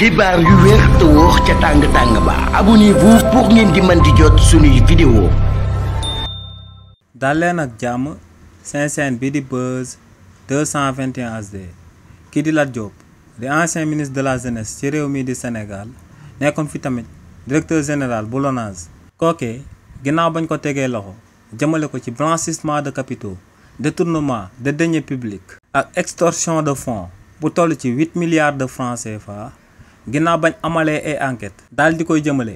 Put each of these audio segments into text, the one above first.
xibaar yu wér te wóor ca tàng ba abonnez-vous pour ngeen di mën di jot suñuy vidéo. dal leen ak jàmm seen chaîne bi di Buzz 221 HD kii di Lat Diop di ancien ministre de la jeunesse ci réew mi di Sénégal nekkoon fi tamit directeur général bu LONASE kookee ginnaaw bañ ko tegee loxo jëmale ko ci blanchissement de capitaux, détournement de deniers publics ak extorsion de fonds bu toll ci 8 milliards de francs CFA ginnaaw bañ amalee ay enquête daal di koy jëmale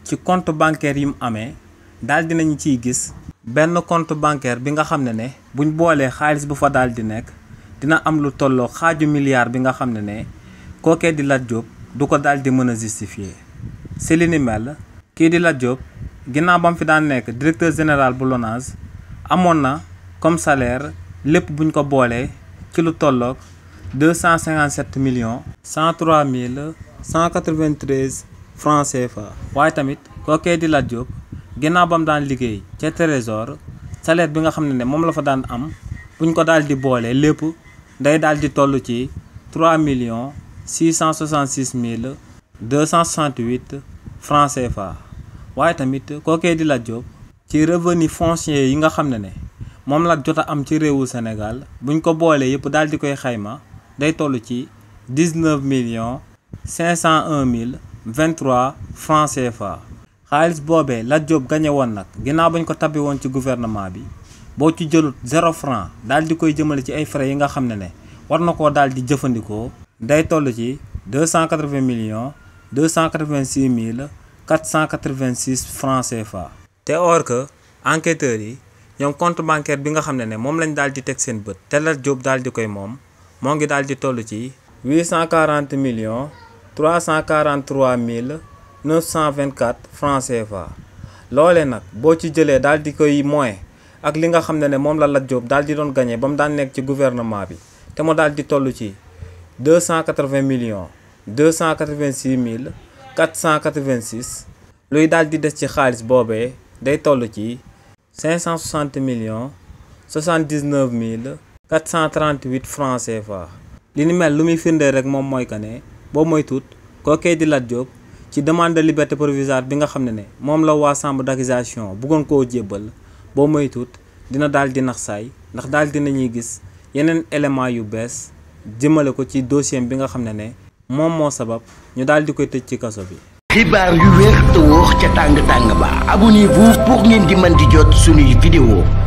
ci compte bancaire yi mu amee daal di nañu ciy gis benn compte bancaire bi nga xam ne buñ boolee xaalis bu fa daal di nekk dina am lu tolloo xaaju milliard bi nga xam ne kookee di Lat Diop du ko daal di mën a justifier si li ni mel kii di Lat Diop ginnaaw ba mu fi daan nekk directeur général bu LONASE amoon na comme salaire lépp buñ ko boolee ci lu tolloog 257 millions 103 mille 193 francs CFA. waaye tamit kookee di Lat Diop ginnaaw ba mu daan liggéey ca trésor salaire bi nga xam ne moom la fa daan am buñ ko daal di boolee lépp day daal di toll ci 3 millions 666 mille 268 francs CFA. waaye tamit kookee di Lat Diop ci revenu foncier yi nga xam ne moom la jot a am ci réewu Sénégal buñ ko boolee yëpp daal di koy xayma day toll ci 19 millions 501 mille 23 francs CFA. xaalis boobee Lat Diop gañe woon nag ginnaaw bañ ko tabbi woon ci gouvernement bi boo ci jëlut 0 franc daal di koy jëmale ci ay frais yi nga xam ne war na koo daal di jëfandikoo day toll ci 280 millions 286 mille 486 francs CFA. te or que enquêteurs yi ñoom compte bancaire bi nga xam ne moom lañ daal di teg seen bët te Lat Diop daal di koy moom moo ngi daal di toll ci 840 millions 343 mille 924 francs CFA. loolee nag boo ci jëlee daal di koy moins ak li nga xam ne moom la Lat Diop daal di doon gagné ba mu daan nekk ci gouvernement bi te mu daal di toll ci 280 millions 286 mille 486 luy daal di des ci xaalis boobee day toll ci 560 millions 79 mille 438 francs CFA. li ni mel lu muy firndee rek moom mooy que ne boo moytuut kookee di Lat Diop ci demande de liberté provisoire bi nga xam ne moom la waa chambre d'accusation bëggoon koo jébbal boo moytuut dina daal di nax saay ndax daal dinañuy gis yeneen élément yu bees jëmale ko ci dossier bi nga xam ne moom moo sabab ñu daal di koy tëj ci kaso bi. xibaar yu wér te wóor ca tàng ba abonnez-vous pour ngeen di mën di jot suñuy vidéo.